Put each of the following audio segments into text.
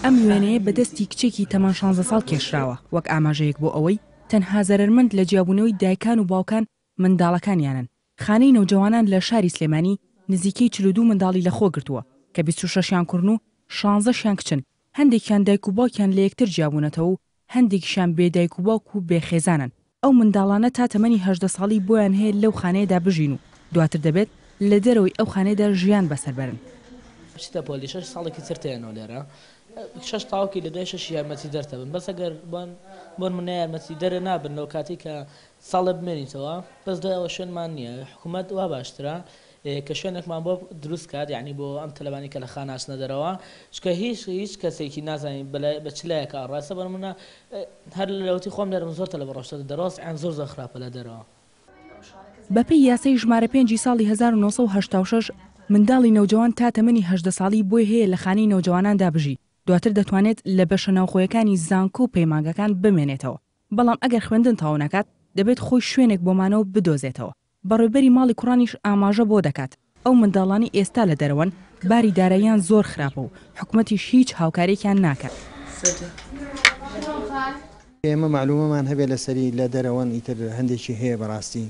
ئەم وێنەیە بە دەستی کچێکی تەمەن شانزە ساڵ کێشراوە، وەک ئاماژەیەک بۆ ئەوەی تەنها زەرەرمەند لە جیابوونەوەی دایکان و باوکان منداڵەکانیانن. خانەی نەوجەوانان لە شاری سلێمانی نزیکەی 42 منداڵی لەخۆ گرتووە کە 26 یان کوڕن و 16 شیان کچن، هەندێکیان دایک و باوکیان لە یەکتر جیابوونەتەوە و هەندێکیشیان بێ دایک و باوک و بێ خێزانن. ئەو منداڵانە تا تەمەنی 18 ساڵی بۆیان هەیە لەو خانەیەدا بژین و دواتر دەبێت لە دەرەوەی ئەو خانەیەدا ژیان بەسەر بەرن. بچیتە پۆلی شەش ساڵێکی تر تێنەوە لێرە شەش تاوکی لە دوای شەشی یارمەتی دەرتە بن بەس ئەگەر بۆن منە یارمەتی دەرە نابن لەو کاتی کە ساڵێ بمێنیتەوە بەس دوای ئەوە شوێنمان نییە حکوومەت وا باشترە کە شوێنێکمان بۆ دروست کات یعنی بۆ ئەم تەلەبانی کە لە خانە ئەچنە دەرەوە چونکە هیچ هیچ کەسێکی نازانین بە چ لایەکە ئەڕوا ئێستا بۆ نموونە هەر لەوەتی خۆم لێرەم زۆر تەلەبە ڕۆشتۆتە دەرەوە وەزعیان زۆر زۆر خراپە لە دەرەوە. بەپێی یاسای ژمارە پێنجی ساڵی 1986 منداڵی نەوجەوان تا تەمەنی 18 ساڵی بۆی هەیە لە خانەی نەوجەواناندا بژی، دواتر دەتوانێت لە بەشە ناوخۆیەکانی زانکۆ و پەیمانگەکان بمێنێتەوە، بەڵام ئەگەر خوێندن تەواو نەکات دەبێت خۆی شوێنێک بۆ مانەوە بدۆزێتەوە. بەڕێوبەری ماڵی کوڕانیش ئاماژە بۆ دەکات، ئەو منداڵانەی ئێستا لە دەرەوەن باری داراییان زۆر خراپە و حکومەتیش هیچ هاوکارییەکیان ناکات. ئێمە مەعلومەمان هەبێت لەسەری لە دەرەوەن ئیتر هەندێکی هەیە بەڕاستی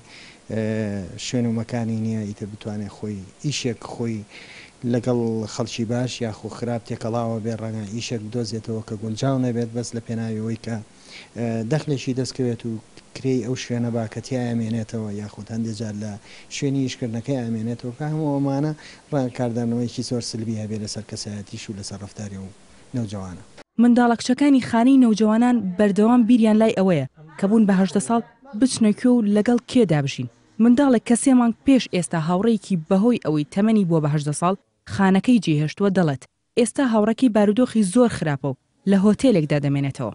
شوێن و مەکانی نییە ئیتر بتوانێت خۆی ئیشێک خۆی لەگەڵ خەڵکی باش یاخو خراپ تێکەڵاوە بێ ڕەنگە ئیشێک بدۆزێتەوە کە گونجاو نەبێت بەس لە پێناوی ئەوەی کە دەخلێکی دەست کەوێت و کرێی ئەو شوێنە با کە تیایا مێنێتەوە یاخود هەندێ جار لە شوێنی ئیشکردنەکەیا ئەمێنێتەوە کە هەموو ئەمانە ڕەنگە کاردانەوەیەکی زۆر سلبی هەبێ لەسەر کەسایەتیش و لەسەر ڕەفتاری ئەو نەوجەوانە. منداڵە کچەکانی خانەی نەوجەوانان بەردەوام بیریان لای ئەوەیە کە بوون بە 18 ساڵ بچنە کوێ و لەگەڵ کێدا بژین. منداڵێک کە سێ مانگ پێش ئێستا هاوڕێیەکی بەهۆی ئەوەی تەمەنی بووە بە 18 ساڵ خانەکەی جێهێشتووە دەڵێت، ئێستا هاوڕێکەی بارودۆخی زۆر خراپە و لە هۆتێلێکدا دەمێنێتەوە.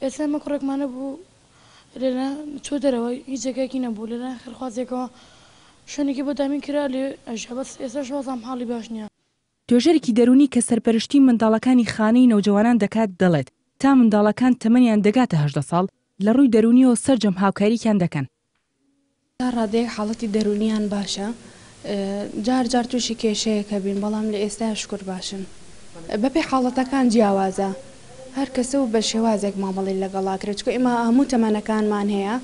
ئێستا ئێمە کوڕێکمان هەبوو لێرە چووە دەرەوە هیچ جێگایەکی نەبوو لەلایەن خێرخوازێکەوە شوێنێکی بۆ دابین کرا لێ ئەژیا بەس ئێستاش وازم حاڵی باش نییە. توێژەرێکی دەروونی کە سەرپەرشتی منداڵەکانی خانەی نەوجەوانان دەکات دەڵێت، تا منداڵەکان تەمەنیان دەگاتە 18 ساڵ، لە ڕووی دەروونییەوە سەرجەم هاوکارییەکیان دەکەن. تا ڕادەیەک حاڵەتی دەروونیان باشە، جار جار تووشی کێشەیەک هەبین، بەڵام لە ئێستایا شوکر باشن. بەپێی حاڵەتەکان جیاوازە، هەر کەسە و بە شێوازێک مامەڵەی لەگەڵا کرێت، چونکە ئێمە هەموو تەمەنەکانمان هەیە،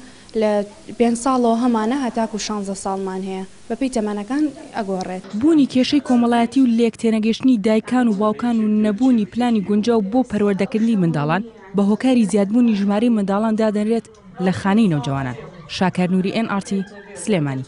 لە پێنج ساڵەوە هەمانە هەتاکوو شانزە ساڵمان هەیە، بەپێی تەمەنەکان ئەگۆڕێت. بوونی کێشەی کۆمەڵایەتی و لێکتێنەگەیشتنی دایکان و باوکان و نەبوونی پلانی گونجاو بۆ پەروەردەکردنی منداڵان بە هۆکاری زیادبوونی ژمارەی منداڵان دادەنرێت لە خانەی نەوجەوانان. شاکار نوری ئێن ئاڕ تی، سلێمانی.